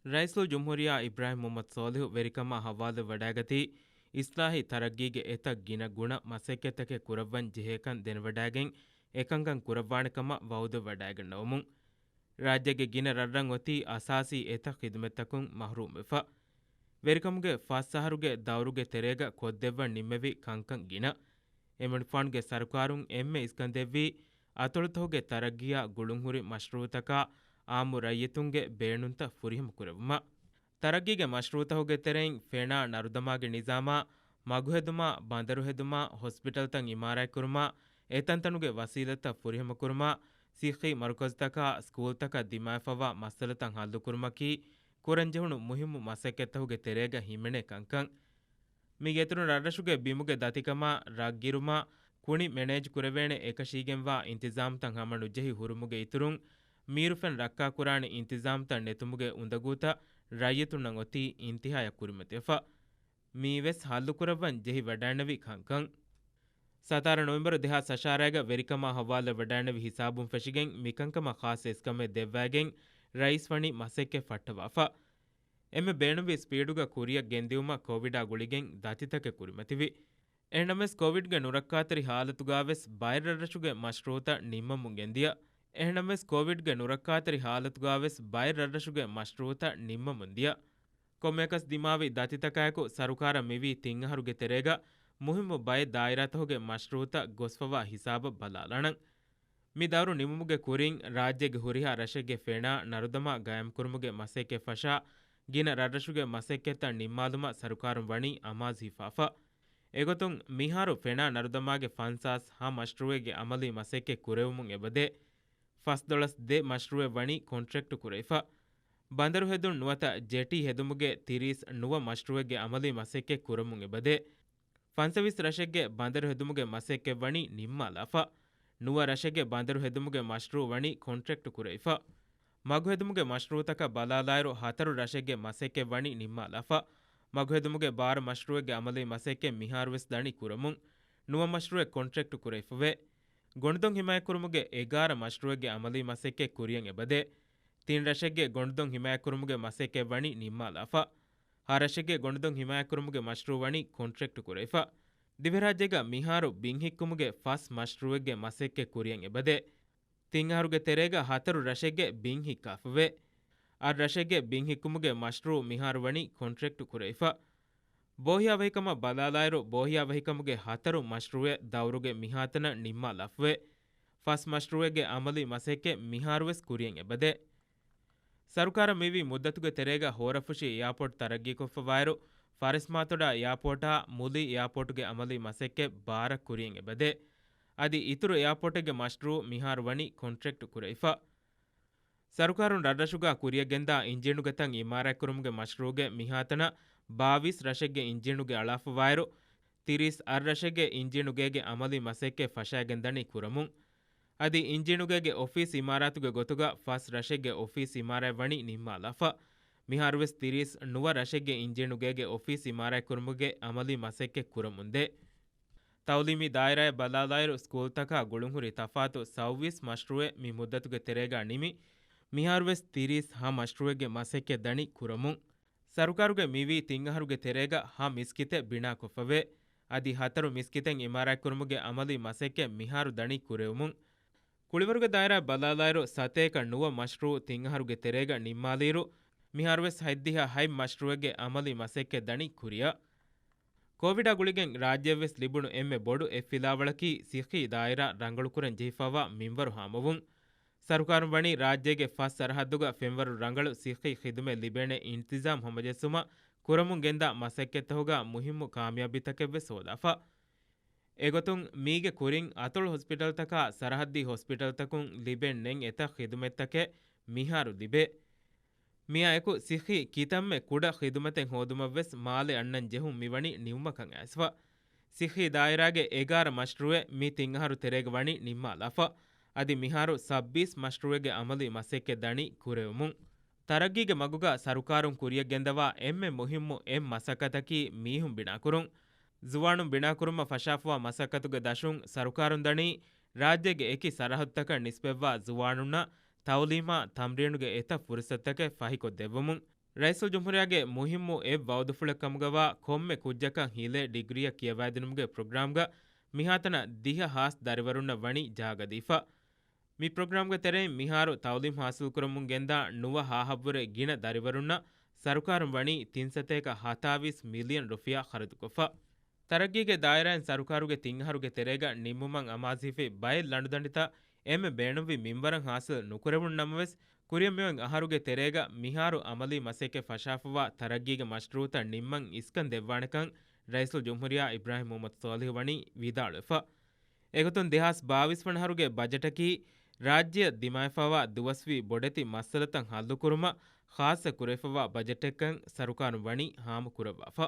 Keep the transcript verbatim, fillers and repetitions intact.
ރައީސުލްޖުމްހޫރިއްޔާ އިބްރާހިމް މުޙައްމަދު ޞާލިޙު ވެރިކަމާ ހަވާލުވެވަޑައިގަތީ، އިޞްލާޙީ ތަރައްގީގެ އެތައް ގިނަ ގުނަ މަސައްކަތްތަކެއް ކުރައްވަން ޖެހޭކަން ދެނެވަޑައިގެން، އެކަންކަން ކުރައްވާނެ ކަމަށް ވަޢުދުވެވަޑައިގަންނަވަމުން. ރާއްޖޭގެ ގިނަ ރަށްރަށް އޮތީ އަސާސީ އެތައް ޚިދުމަތްތަކުން މަޙްރޫމްވެފަ. ވެރިކަމުގެ ފަސް އަހަރުގެ ދައުރުގެ ތެރޭގަ ކޮށްދެއްވަން ނިންމެވި ކަންކަން ގިނަ. އެމަނިކުފާނުގެ ސަރުކާރުން އެންމެ އިސްކަންދެއްވީ، އަތޮޅުތަކުގެ ތަރައްގީއާ ގުޅުންހުރި މަޝްރޫޢުތަކާ އާއްމު ރައްޔިތުންގެ ބޭނުންތައް ފުރިހަމަ ކުރެއްވުމަށް. ތަރައްގީގެ މަޝްރޫޢުތަކުގެ ތެރެއިން ފެނާ ނަރުދަމާގެ ނިޒާމާ، މަގުހެދުމާ، ބަނދަރު ހެދުމާ، ހޮސްޕިޓަލްތައް އިމާރާތްކުރުމާ، އެތަންތަނުގެ ވަސީލަތްތައް ފުރިހަމަކުރުމާ، ސިއްހީ މަރުކަޒުތަކާ ސްކޫލްތަކަށް ދިމާވެފަވާ މައްސަލަތައް ހައްލުކުރުމަކީ، ކުރަންޖެހުނު މުހިއްމު މަސައްކަތްތަކުގެ ތެރޭގަ ހިމެނޭ ކަންކަން. މީގެ އިތުރުން ރަށްރަށުގެ ބިމުގެ ދަތިކަމާ، ރަށްގިރުމާ، ކުނި މެނޭޖް ކުރެވޭނެ އެކަށީގެންވާ އިންތިޒާމްތައް ހަމަނުޖެހި ހުރުމުގެ އިތުރުން، މީރުފެން ރައްކާކުރާނެ އިންތިޒާމްތައް ނެތުމުގެ އުނދަގޫތައް ރައްޔިތުންނަށް އޮތީ އިންތިހާޔަށް ކުރިމަތިވެފަ. މީވެސް ހައްލުކުރައްވަން ޖެހި ވަޑައިނެވި ކަންކަން. ސަތާރަ ނޮވެމްބަރު ދެހާސް އަށާރައިގަ ވެރިކަމާ ހަވާލު ވަޑައިނެވި ހިސާބުން ފެށިގެން މިކަންކަމަށް ޚާއްޞަ އިސްކަމެއް ދެއްވައިގެން ރައީސް ވަނީ މަސައްކަތް ފައްޓަވާފަ. އެންމެ ބޭނުންވި ސްޕީޑުގަ ކުރިއަށް ގެންދިއުމަށް ކޮވިޑާ ގުޅިގެން ދަތިތަކެއް ކުރިމަތިވި. އެހެންނަމަވެސް ކޮވިޑްގެ ނުރައްކާތެރި ހާލަތުގާވެސް ބައެއް ރަށްރަށުގެ މަޝްރޫޢުތައް ނިންމަމުން ގެންދިޔަ. އެހެންނަމަވެސް ކޮވިޑްގެ ނުރައްކާތެރި ހާލަތުގާވެސް ބައެއް ރަށްރަށުގެ މަޝްރޫޢުތައް ނިންމަމުން ދިޔަ. ކޮންމެއަކަސް ދިމާވި ދަތިތަކާއެކު ސަރުކާރަށް މިވީ ތިން އަހަރުގެ ތެރޭގަ މުހިއްމު ބައެއް ދާއިރާތަކުގެ މަޝްރޫޢުތައް ގޮސްފަވާ ހިސާބަށް ބަލާލާނަން. މި ދައުރު ނިމުމުގެ ކުރިން، ރާއްޖޭގެ ހުރިހާ ރަށެއްގެ ފެނާ ނަރުދަމާ ގާއިމްކުރުމުގެ މަސައްކަތް ފަށާ، ގިނަ ރަށްރަށުގެ މަސައްކަތްތައް ނިންމާލުމަށް ސަރުކާރުން ވަނީ އަމާޒު ހިފާފަ. އެގޮތުން، މިހާރު ފެނާ ނަރުދަމާގެ ފަންސާސް ހަ މަޝްރޫޢެއްގެ އަމަލީ މަސައްކަތް ކުރެވެމުން އެބަދޭ. ފަސްދޮޅަސް ދެ މަޝްރޫޢެއް ވަނީ ކޮންޓްރެކްޓު ކުރެވިފަ. ބަނދަރު ހެދުން ނުވަތަ ޖެޓީ ހެދުމުގެ ތިރީސް ނުވަ މަޝްރޫޢެއްގެ އަމަލީ މަސައްކަތް ކުރަމުން އެބަދޭ. ފަންސަވީސް ރަށެއްގެ ބަނދަރު ހެދުމުގެ މަސައްކަތް ވަނީ ނިންމާލާފަ. ނުވަ ރަށެއްގެ ބަނދަރު ހެދުމުގެ މަޝްރޫޢު ވަނީ ކޮންޓްރެކްޓު ކުރެވިފަ. މަގުހެދުމުގެ މަޝްރޫޢުތަކަށް ބަލާލާއިރު، ހަތަރު ރަށެއްގެ މަސައްކަތް ވަނީ ނިންމާލާފަ. މަގުހެދުމުގެ ބާރަ މަޝްރޫޢެއްގެ އަމަލީ މަސައްކަތް މިހާރުވެސް ދަނީ ކުރަމުން. ނުވަ މަޝްރޫޢެއް ކޮންޓްރެކްޓު ކުރެވިފަވޭ. ގޮނޑުދޮށް ހިމާޔަތްކުރުމުގެ އެގާރަ މަޝްރޫޢެއްގެ އަމަލީ މަސައްކަތް ކުރިއަށް އެބަދޭ. ތިން ރަށެއްގެ ގޮނޑުދޮށް ހިމާޔަތްކުރުމުގެ މަސައްކަތް ވަނީ ނިންމާލާފަ. ހަ ރަށެއްގެ ގޮނޑުދޮށް ހިމާޔަތްކުރުމުގެ މަޝްރޫޢު ވަނީ ކޮންޓްރެކްޓު ކުރެވިފަ. ދިވެހިރާއްޖޭގަ މިހާރު ބިން ހިއްކުމުގެ ފަސް މަޝްރޫޢެއްގެ މަސައްކަތް ކުރިއަށް އެބަދޭ. ތިން އަހަރުގެ ތެރޭގަ ހަތަރު ރަށެއްގެ ބިން ހިއްކާފަވޭ. އަށް ރަށެއްގެ ބިން ހިއްކުމުގެ މަޝްރޫޢު މިހާރު ވަނީ ކޮންޓްރެކްޓު ކުރެވިފަ. ބޯހިޔާވަހިކަމަށް ބަލާލާއިރު، ބޯހިޔާވަހިކަމުގެ ހަތަރު މަޝްރޫޢެއް ދައުރުގެ މިހާތަނަށް ނިންމާލާފަވޭ. ފަސް މަޝްރޫޢެއްގެ އަމަލީ މަސައްކަތް މިހާރުވެސް ކުރިއަށް އެބަދޭ. ސަރުކާރަށް މިވީ މުއްދަތުގެ ތެރޭގަ ހޯރަފުށި އެއާޕޯޓް ތަރައްގީކޮށްފަވާއިރު، ފާރިސްމާތޮޑާ އެއާޕޯޓާ މުލި އެއާޕޯޓުގެ އަމަލީ މަސައްކަތް ބާރަށް ކުރިއަށް އެބަދޭ. އަދި އިތުރު އެއާޕޯޓެއްގެ މަޝްރޫޢު މިހާރު ވަނީ ކޮންޓްރެކްޓު ކުރެވިފަ. ސަރުކާރުން ރަށްރަށުގަ ކުރިއަށްގެންދާ އިންޖީނުގެ ތަން އިމާރާތްކުރުމުގެ މަޝްރޫޢުގެ މިހާތަނަށް ބާވީސް ރަށެއްގެ އިންޖީނުގެ އަޅާފަވާއިރު، ތިރީސް އަށް ރަށެއްގެ އިންޖީނުގޭގެ އަމަލީ މަސައްކަތް ފަށައިގެންދަނީ ކުރަމުން. އަދި އިންޖީނުގޭގެ އޮފީސް އިމާރާތުގެ ގޮތުގަ ފަސް ރަށެއްގެ އޮފީސް އިމާރާތް ވަނީ ނިންމާލާފަ. މިހާރުވެސް ތިރީސް ނުވަ ރަށެއްގެ އިންޖީނުގޭގެ އޮފީސް އިމާރާތްކުރުމުގެ އަމަލީ މަސައްކަތް ކުރަމުންދޭ. ތައުލީމީ ދާއިރާއަށް ބަލާލާއިރު، ސްކޫލްތަކާ ގުޅުންހުރި ތަފާތު ސައުވީސް މަޝްރޫޢެއް މި މުއްދަތުގެ ތެރޭގަ ނިމި، މިހާރުވެސް ތިރީސް ހަ މަޝްރޫޢެއްގެ މަސައްކަތް ދަނީ ކުރަމުން. ސަރުކާރުގެ މިވީ ތިން އަހަރުގެ ތެރޭގަ ހަ މިސްކިތެއް ބިނާކޮށްފަވޭ. އަދި ހަތަރު މިސްކިތެއް އިމާރާތްކުރުމުގެ އަމަލީ މަސައްކަތް މިހާރު ދަނީ ކުރެވުމުން. ކުޅިވަރުގެ ދާއިރާއަށް ބަލާލާއިރު، ސަތޭކަ ނުވަ މަޝްރޫޢު ތިން އަހަރުގެ ތެރޭގަ ނިންމާލިއިރު، މިހާރުވެސް ހަތްދިހަ ހަތް މަޝްރޫޢެއްގެ އަމަލީ މަސައްކަތް ދަނީ ކުރިއަށް. ކޯވިޑާ ގުޅިގެން ރާއްޖެއަށްވެސް ލިބުނު އެންމެ ބޮޑު އެއް ފިލާވަޅަކީ ސިއްހީ ދާއިރާ ރަނގަޅުކުރަން ޖެހިފައިވާ މިންވަރު ހާމަވުން. ސަރުކާރުން ވަނީ ރާއްޖޭގެ ފަސް ސަރަހައްދުގަ ފެންވަރު ރަނގަޅު ސިއްހީ ޚިދުމަތް ލިބޭނެ އިންތިޒާމް ހަމަޖެއްސުމަށް ކުރަމުން ގެންދާ މަސައްކަތްތަކުގަ މުހިއްމު ކާމިޔާބީތަކެއްވެސް ހޯދާފަ. އެގޮތުން މީގެ ކުރިން އަތޮޅު ހޮސްޕިޓަލްތަކާ ސަރަހައްދީ ހޮސްޕިޓަލްތަކުން ލިބެން ނެތް އެތައް ޚިދުމަތްތަކެއް މިހާރު ލިބޭ. މިއާއެކު ސިއްހީ ކިތަންމެ ކުޑަ ޚިދުމަތެއް ހޯދުމަށްވެސް މާލެ އަންނަން ޖެހުން މިވަނީ ނިމުމަކަށް އައިސްފަ. ސިއްހީ ދާއިރާގެ އެގާރަ މަޝްރޫޢެއް މި ތިން އަހަރު ތެރޭގަ ވަނީ ނިންމާލާފަ. އަދި މިހާރު ސައްބީސް މަޝްރޫޢެއްގެ އަމަލީ މަސައްކަތް ދަނީ ކުރެވުމުން. ތަރައްގީގެ މަގުގަ ސަރުކާރުން ކުރިއަށް ގެންދަވާ އެންމެ މުހިއްމު އެއް މަސައްކަތަކީ މީހުން ބިނާކުރުން. ޒުވާނުން ބިނާކުރުމަށް ފަށާފަވާ މަސައްކަތުގެ ދަށުން ސަރުކާރުން ދަނީ، ރާއްޖޭގެ އެކި ސަރަހައްދުތަކަށް ނިސްބަތްވާ ޒުވާނުންނަށް ތައުލީމާ ތަމްރީނުގެ އެތައް ފުރުސަތުތަކެއް ފަހިކޮށްދެއްވުމުން. ރައީސުލްޖުމްހޫރިއްޔާގެ މުހިއްމު އެއް ވައުދުފުޅެއް ކަމުގަވާ ކޮންމެ ކުއްޖަކަށް ހިލޭ ޑިގްރީއަށް ކިޔަވައިދިނުމުގެ ޕްރޮގްރާމްގަ މިހާތަނަށް ދިހަ ހާސް ދަރިވަރުންނަށް ވަނީ ޖާގަދީފަ. މި ޕްރޮގްރާމްގެ ތެރެއިން މިހާރު ތައުލީމް ހާސިލްކުރަމުން ގެންދާ ނުވަ ހާހަށްވުރެ ގިނަ ދަރިވަރުންނަށް ސަރުކާރުން ވަނީ ތިން ސަތޭކަ ހަތާވީސް މިލިއަން ރުފިޔާ ޚަރަދުކޮށްފަ. ތަރައްގީގެ ދާއިރާއިން ސަރުކާރުގެ ތިން އަހަރުގެ ތެރޭގަ ނިންމުމަށް އަމާޒުވެފަ ބައެއް ލަނޑުދަނޑިތައް އެންމެ ބޭނުންވި މިންވަރަށް ހާސިލް ނުކުރެވުނު ނަމަވެސް، ކުރިއަށް މިއޮތް އަހަރުގެ ތެރޭގަ މިހާރު އަމަލީ މަސައްކަތް ފަށާފައިވާ ތަރައްގީގެ މަޝްރޫއުތައް ނިންމަން އިސްކަން ދެއްވާނެކަން ރައީސުލްޖުމްހޫރިއްޔާ އިބްރާހިމް މުހައްމަދު ޞާލިޙު ވަނީ ވިދާޅުވެފަ. އެގޮތުން ދެހާސް ބާވީސް ވަނަ އަހަރުގެ ބަޖެޓަކީ ރާއްޖެއަށް ދިމާވެފައިވާ ދުވަސްވީ ބޮޑެތި މައްސަލަތައް ހައްލުކުރުމަށް ޚާއްޞަ ކުރެވިފައިވާ ބަޖެޓެއްކަން ސަރުކާރުން ވަނީ ހާމަކުރައްވާފަ.